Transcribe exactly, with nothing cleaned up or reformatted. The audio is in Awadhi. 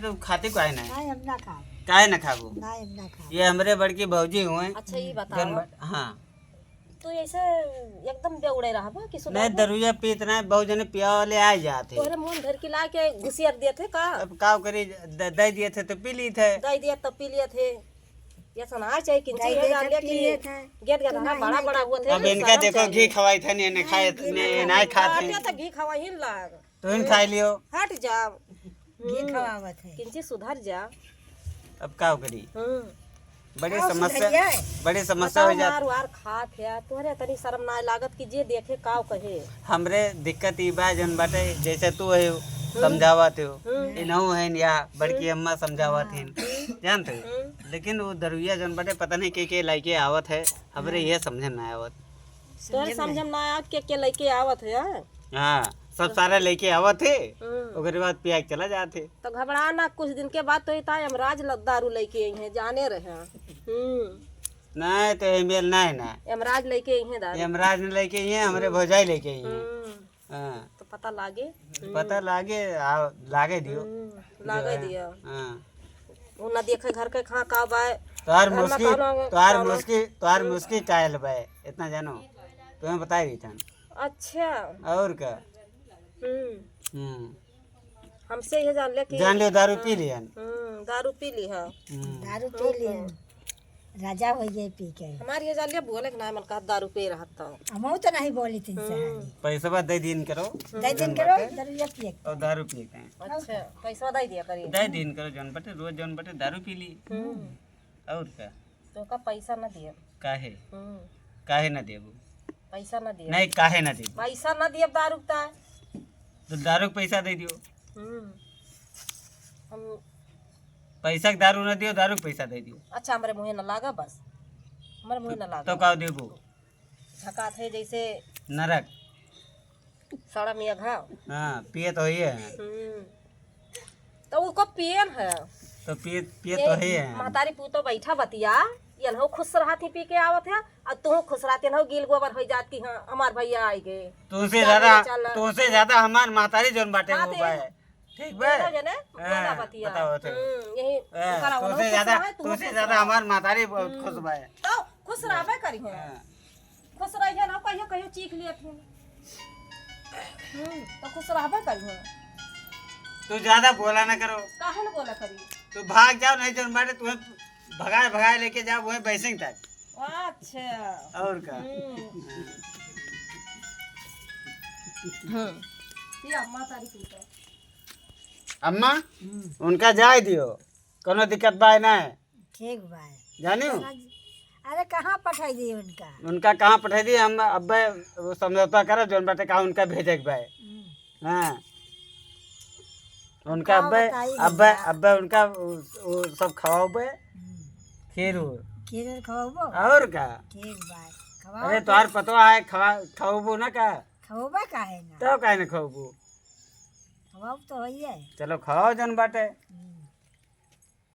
तो खाती काहे ना? नहीं, हम ना खाब। काहे ना खाबू? नहीं, हम ना खाब। ये हमरे बड़की भौजी हुए। अच्छा, ये बताओ। जौन बा-, हाँ। तू ऐसे एकदम बेउड़े रहबा कि सुधरबा? नहीं, दरुइया पीत नहीं, बहुत जने पिया वाले आ जाते। तोहरे मुंह धर के ला के घुसियर देत है का? अब का करी, द-, दे दिए थे तो पी ली थे। दे दिए तो पी लिए थे। ये सुना चाहिए कि दे जी, ये दे जान दे पी कि लिए थे। गेट तो गधा नहीं, बड़ा नहीं, बड़ा तो हुआ थे, अब इनका शर्म देखो, चाहिए। घी खवाई था, नहीं, नहीं खाए, नहीं, घी नहीं, नहीं खाए। खाते। तो घी खवाई लाग। तुम खा लियो। हट जाओ। घी हम्म। खवावत है। किंची सुधर जा। अब का करी? हम्म। बड़ी का समस्या, सुधरिया है? बड़ी समस्या बताओ, हो जात। मार वार खात है, तोहरे तनी शर्म ना लागत कि जे देखे का कहे? हमरे दिक्कत ई बा जौन बाटे, जैसे तू है हम्म। समझावत हो, हम्म। इनहू है या बड़की हम्म। अम्मा समझावत हाँ। हैं, जानते हो? हम्म। लेकिन वो दरुइया जौन बाटे पता नहीं के के लेके आवत है, हमरे हाँ। ये समझ में ना आवत। तोहरे समझ में समझ में ना आवत के के लेके आवत है, हाँ? हाँ, सब सारा लेके आवत है, हम्म। ओकरे बाद पिया के चला जात है। तो घबरा ना, कुछ दिन के बाद तो इता यमराज ल-, दारू लेके आई है, जाने रहे। हम्म। नहीं तो एमेल नहीं ना। यमराज लेके आई है दारू। यमराज ने लेके आई है, हमरे हम्म। भौजाई लेके आई है। हम्म। हाँ। तो पता लागे। पता हम्म। लागे, आ, लागे दियो। हम्म, जो लागे है। दियो। हाँ। वो ना देखे घर के कहाँ का बाय। तोहार घर में मुस्की, कौनो, तोहार कौनो मुस्की, तोहार हम्म। मुस्की कायल बाय, इतना जानो। तुम्हें बताई रही था। अच्छा। और का? हम्म। हम्म। हमसे ये जान ले कि जान ले, दारू पी लिहन। हम्म, दारू पी ली है। हम्म। दारू पी लिहन। राजा हो गए पी के। हमारी ये जान ले, बोले कि ना, मन कहा दारू पी रहा था। हमहू तो नहीं बोली थी हम्म। सहानी। पैसवा दे दिन करो। दे दिन करो, दारू ये पिए। और दारू पिए के। अच्छा, पैसा दे दिया करी। दे दिन करो, जौन बटे, रोज जौन बटे, दारू पी ली। हम्म। और का? तोका पैसा ना दियब। काहे? हम्म। काहे ना देबू? पैसा ना दियब। नहीं, काहे ना देबू? पैसा ना दियब दारू का। तो दारू के पैसा दे दियो। हम्म। हम पैसा के दारू ना दियो, दारू के पैसा दे दियो। अच्छा, हमरे मुँहे ना लागा बस। हमरे मुँहे ना लागा। तो का देबू? झकात है जैसे नरक। सड़ा मिया घाव। हाँ, पिए तो ही है। हम्म। तो उनको पियन है। तो पिए, पिए ये तो ही है। महतारी पूतो बैठा बतिया, ये ना खुश रहत ही पी के आवत है, और तू खुश रहती ना, गील गोबर हो जात कि हाँ, हमार भैया आइ गए। तुमसे चल, ज्यादा, चल। तुमसे ज्यादा हमार महतारी जौन बाटे हाँ, वो तो बाय। ठीक बा? दोनों जने हाँ, बोला बतिया। बताओ तो। हम्म, यही हाँ, ओकरा वाला तुमसे खुश ज्यादा, रहे, तू तुमसे खुश ज्यादा रह। हमार महतारी बहुत हम्म। खुश बा। तो खुश रहबे करी है। हाँ। खुश रहिए ना, कहियो, कहियो चीख लिए थे। हम्म, तो खुश रहबे करी है। तू ज्यादा बोला ना करो। काहे ना बोला करी? तू भाग जाओ, नहीं जौन बाटे तुम्हें भगाए, भगाए लेके जाओ वहीं बैसिंग तक। अच्छा। और का? हम्म। हम्म। या माता री कृपा। अम्मा, हम्म। उनका जाए दियो, कोनो दिक्कत बाय ना। ठीक बाय। जानियो? अरे कहाँ पठाई दी उनका? उनका कहाँ पठाई दी? हम अब्बे वो समझौता करब, जौन बाटे का उनका भेजे के बाय। हम्म। हाँ। उनका का अब्बे, बताई अब्बे, भैया? अब्बे उनका उ, उ सब खवाओ बे। हम्म। खीर उर। खीर उर खवाओ? और का? ठीक बाय। खवाओ अरे बे। तोहार पतवा है, खवा, खवाओ ना का? खवाओ काहे ना? तो काहे ना खवाओ? खवाओ तो होइए। चलो खवाओ जौन बाटे। हम्म।